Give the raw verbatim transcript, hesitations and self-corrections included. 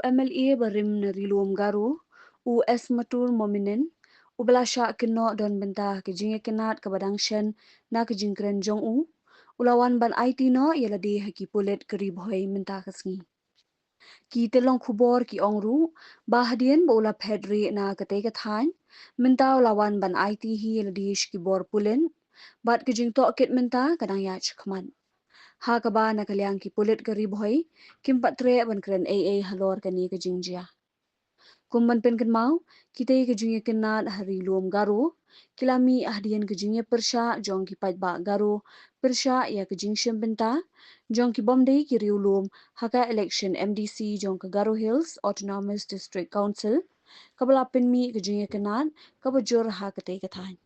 M L A barim na Ri Lum Garo, u Esmatur Mominin, uba la shah kynnoh don bynta ka jingïakynad kaba dang shen na ka jingkren jong u, u la wan ban aiti noh ïa lade ha ki pulit ka Ri Bhoi mynta ka sngi. Ki tyllong khubor ki ong ruh ba hadien ba u la phet rieh na katei ka thaiñ, mynta u la wan ban aiti hi ïa lade sha ki bor pulit, bad ka jingtohkit mynta ka dang ïaid shakhmat. Ha kaba na ka liang ki pulit ka Ri Bhoi kim pat treh ban kren ei ei halor kane ka jingjia. Kum ban pynkynmaw, kitei ka jingïakynad ha Ri Lum Garo ki la mih hadien ka jingïapyrshah jong ki paidbah Garo pyrshah ïa ka jingshim bynta jong ki bym dei ki riewlum ha ka election M D C jong ka Garo Hills Autonomous District Council, kaba la pynmih ka jingïakynad kaba jur ha katei ka thaiñ.